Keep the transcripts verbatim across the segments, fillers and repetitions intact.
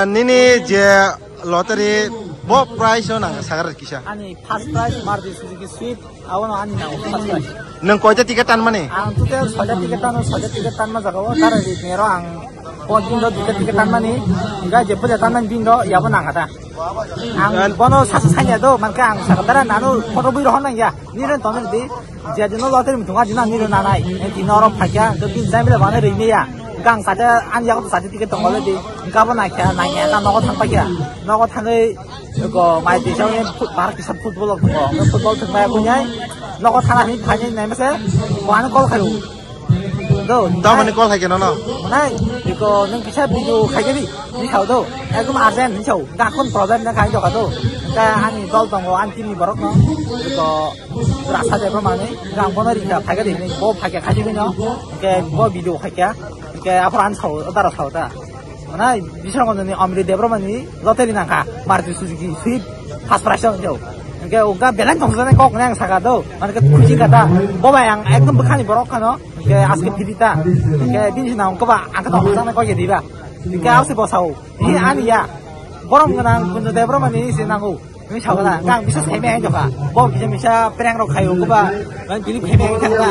Nini je lottery bo prize o nang sagar kisa. Ani first prize Maruti Suzuki Swift, abono ani nango first prize. Nwng koita ticket tanmani? Ang total soita ticket tano, soita ticket tanma jaga o, tara ri nero ang pon bindo duita ticket tanmani, ga je puja tanmani bindo, yabo nang kata. Ang bono sasa sanya do, manka ang sakatara nano photo bui rohon nang ya, niren tomen di, je dino lottery mutunga dino niro nanai, dino oro phakya, do bin jam bile bana ri ya, gang sate an yago sate ticket tongole di, gabo nakya, nakya, nogo thang pakya, nogo thangoi, Eko mai tisa ni bar kisa football rok tongo. Football thwngmaya kunyai. Nogo thana hini phaini nai mase. Bo ano call khaio. Do. Tamoni call khaikhe nono? Nai, eko nwng kisa video khaikhe di. Ni sao do. Ekdom urgent ni sao. Gakon problem na khai doka do. Ka ani dol tongo, ani team ni borok no. Eko rasa de mani. Gang bono ringka khaikhe di. Bo phaikhe khaikhe di no. Ke bo video khaikhe. Ke aphor an sao, dara sao ta. Mana Bisramganj ni Amrit Debbarma ni lottery nangkha, Maruti Suzuki Swift first prize o hwnjao. Hingke ungka belai tongthokjak kok nang saka do, mane khe khusi kata. Bo bai ang ekdom bwkhani borok khano, hingke aske phiri ta. Hingke bini sinang kok ba ang khe tongthokjak kok ya diba. Hingke abo se bosao. Hi ani ya. Borom gwnang Kunjo Debbarma ni se nango. Nung sao na, kang bisa semi ayo ka. Bo kisa misa prank rok khayo ko ba. Nang bili semi ayo ka.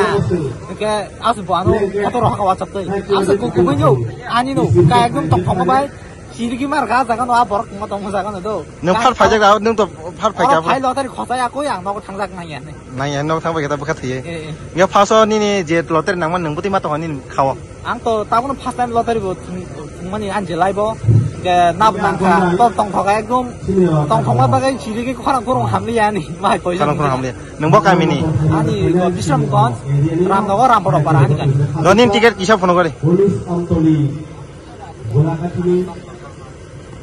Ke asu bo anu kotor rok ka WhatsApp tei. Asu ko ko nyo. Ani no, ka ekdom tong tong bai. Sirigi mar ga jaga no a borok mo tong jaga no do. Nung phar phai jaga, nung to phar phai jaga. Phai lottery khosa ya ko yang no thang jak nang ya. Nang ya no thang bai kita buka thiye. Eh, eh. Ya phaso nini je lottery nang man nung buti ma tong nini khao. Ang to tabukno first time lottery bo thung-, thungmani ang je laibo. Ke nabo nangkha, to tongthok ekdom. Tongthokma bagwi chirigwi khorang khorang hamliya ani, mai poisa. Khorang khorang hamliya. Nwng bo kamini? Ani ko Bisramganj, Ramnagar, Rampadapara ani kami. Donin ticket kisa phone kori.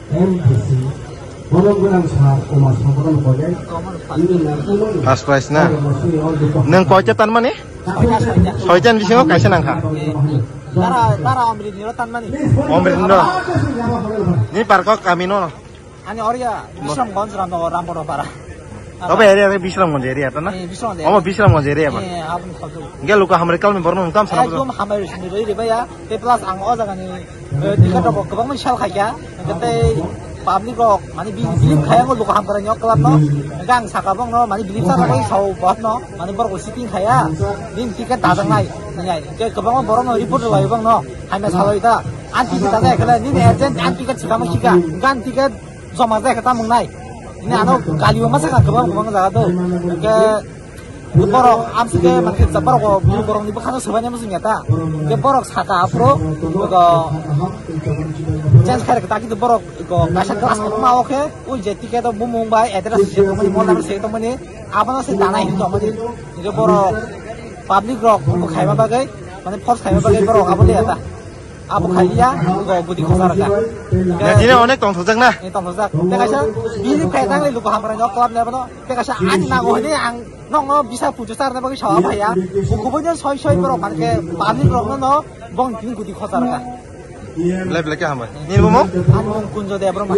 M D C, borok gwnang sa Kumar Songkran Kojai, ini nangkukmani. First prize na? Nang koita tanmani? Soita, soita. Soita ni bisingo kaisa nangkha. Tara, tara Amrit ni ro tanmani. Amrit ni ro. Ni parko kami no. Ani oria Bisramganj Ramnagar Rampadapara. Obo area ni Bisramganj area ta na? Eh, Bisramganj area. Omo Bisramganj area ba? Eh, aboni khaju. Ge luka hamre kalmi borno tam sana. Ekdom hamre sini roi re baya. Te plus ang o jaga ni, eh, ticket rok kwbangma sal khaikha. Hingke tei public rok, mani, bi-, believe khaya ngo luku hamkrai ni o club no. Hingke ang saka bong no, mani, believe sa rok sao bot no, mani, borok sitting khaya. Bini ticket dajak nai, nai. Hingke kwbangma borok no report rwlai bong no. Hamya salai ta. An ticket dajak khala, nini agent an ticket sikama sika. Hingke an ticket joma jai khe tamung nai. Ini ano gali bo masa ka kwbang kwbang jaga do. Ke borok amsi ke mangke borok o borok ni bwkhano swbaini muchung ya ta. Ke borok saka aphuru ko change khair ta ki borok ko kaisa class ko ma o khe ui je ticket o bumung bai address se ko mani mol number se ko mani abono se danai hin ko mani. Ke borok public rok ko khaima bagwi mane force khaima bagwi borok abo le ya ta. Abo khaiya, go budi khosar ka. Ya, dine onek tongthokjak na? Eh, tongthokjak. Tei kaisa, bini phai tang le luku hamkrai no club ni abono. Tei kaisa ani nango hini ang nokno bisa pujo sar na bagwi sawa phaiya. Bukubo jon soi soi borok manke public rok no bong tini gudi khosar ka. Belai belai khe hambai. Nini bumo? Ani mung Kunjo Debbarma.